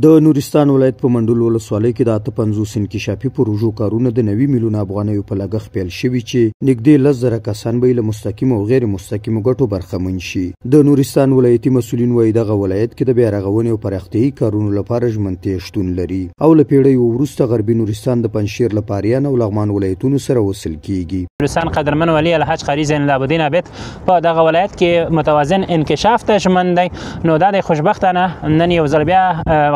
د نورستان ولایت په منډول ولسوالۍ کې د 58 انکشافي پروژو کارونه د 90 میلیونه افغانیو په لګښت پیل شوي چې نږدې 10,000 کسان به یې له مستقیمو او غیر مستقیمو ګټو برخمن شي. د نورستان ولایتي مسؤلین وایي دغه ولایت کې د بیارغونې او پراختیايي کارونو لپاره ژمنتیا شتون لري او له پیړیو وروسته غربي نورستان د پنجشیر له پاریان او لغمان ولایتونو سره وصل کیږي. نورستان قدرمن ولي الحاج قاري زین العابدین عابد په دغه ولایت کې متوازن انکشاف ته ژمن دی، نو دا د خوشبختانه نن یو ځل بیا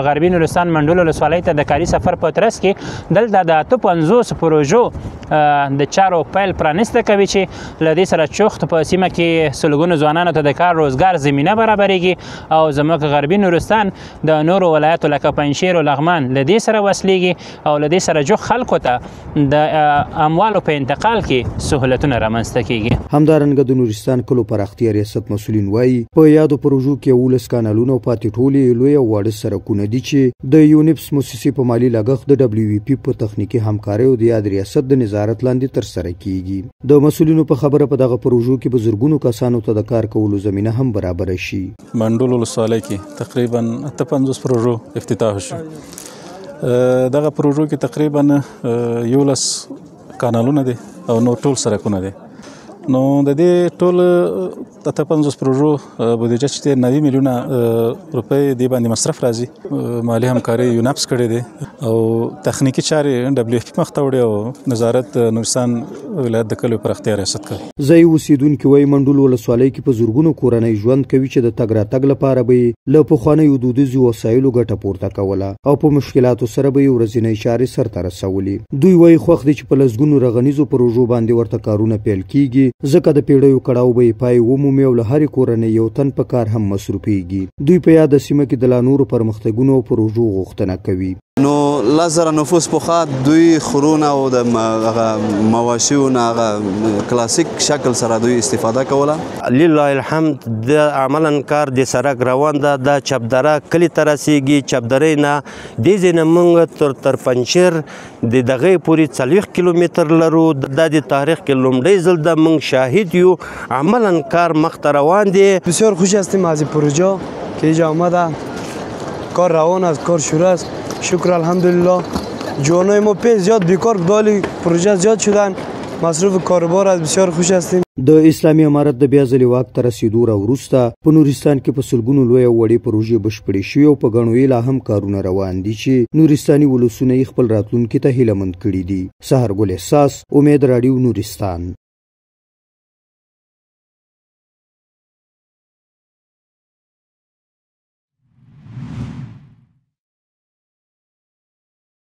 غربي نورستان منډول ولسوالۍ ته د کاري سفر په ترڅ کې دلته د 58 پروژو د چارو پیل پرانیسته کوي چې له دې سره چوخت په سیمه کې سلګونو ځوانانو ته د کار روزګار زمینه برابرېږي او زموږ غربي نورستان د نورو ولایاتو لکه پنجشیر او لغمان له دې سره وصلېږي او له دې سره جوخت خلکو ته د اموالو په انتقال کې سهولتونه رامنځته کېږي. همدارنګه د نورستان کلو پراختیا ریاست مسؤلین وایي په یادو پروژو کې 11 کانالونه او پاتې ټولې لوی او واړه سرکونه دي چې د یونیپس موسسې په مالي لګښت د ډبلیو پی په تخنیکي همکارۍ او د یاد ریاست د نظارت لاندې ترسره کیږي. د مسؤلینو په خبره په دغه پروژو کې به زرګونو کسانو ته د کار کولو زمینه هم برابره شي. منډول ولسوالۍ کې تقریبا 58 پروژو افتتاح شو. دغه پروژو کې تقریبا 11 کانالونه دي او نور ټول سرکونه دي. نو د دې ټول 58 پروژو بودیجه چې 90 میلیونه روپۍ دی باندې مصرف راځي. مالي همکاري یوناپس کړې دي او تخنیکي چارې ډبلیو اف پی مخته وړي او نظارت نورستان ولایت د کلیو پراختیا ریاست کوي. ځایي اوسېدونکي وایي منډول ولسوالۍ کې په زرګونو کورنۍ ژوند کوي چې د تګ راتګ لپاره به یې له پخوانیو دودیزو وسایلو ګټه پورته کوله او په مشکلاتو سره به یې ورځنۍ چارې سرته رسولې. دوی وایي خوښ دي چې په لسګونو رغنیزو پروژو باندې ورته کارونه پیل کیږي، ځکه د پیړیو کړاو به یې پای ومومي او له هرې کورنۍ یو تن په کار هم مصروفیږي. دوی په یاده سیمه کې د لا نورو پرمختګونو او پروژو غوښتنه کوي. نو 10,000 نفوس پخوا دوی خرونه او د هغه مواشیو نه هغه کلاسیک شکل سره دوی استفاده کوله. لله الحمد د عملاً کار د سرک روان ده. دا چپدره کلي ته رسیږي، چپدرې نه دې ځای نه موږ تر پنجشیر د دغې پورې 40 کیلومتر لرو. دا د تاریخ کې لومړی ځل ده موږ شاهد یو، عملاً کار مخته روان دی. بسیار خوش هستیم از این پروژه که اینجا آمده، کار روان است، کار شروع است. شکر الحمدلله. جوانای ما پیش زیاد بیکار بود، پروژه زیاد شدن، مصروف کاروبار است. بسیار خوش هستیم. د اسلامي امارت د بیا ځلې واک ته رسېدو را وروسته په نورستان کې په سلګونو لوی او وړې پروژې بشپړې شوې او په ګڼو یې لا هم کارونه روان دي چې نورستاني ولسونه یې خپل راتلونکي ته هیله مند کړي دي. سحر ګل احساس، امید راډیو، نورستان.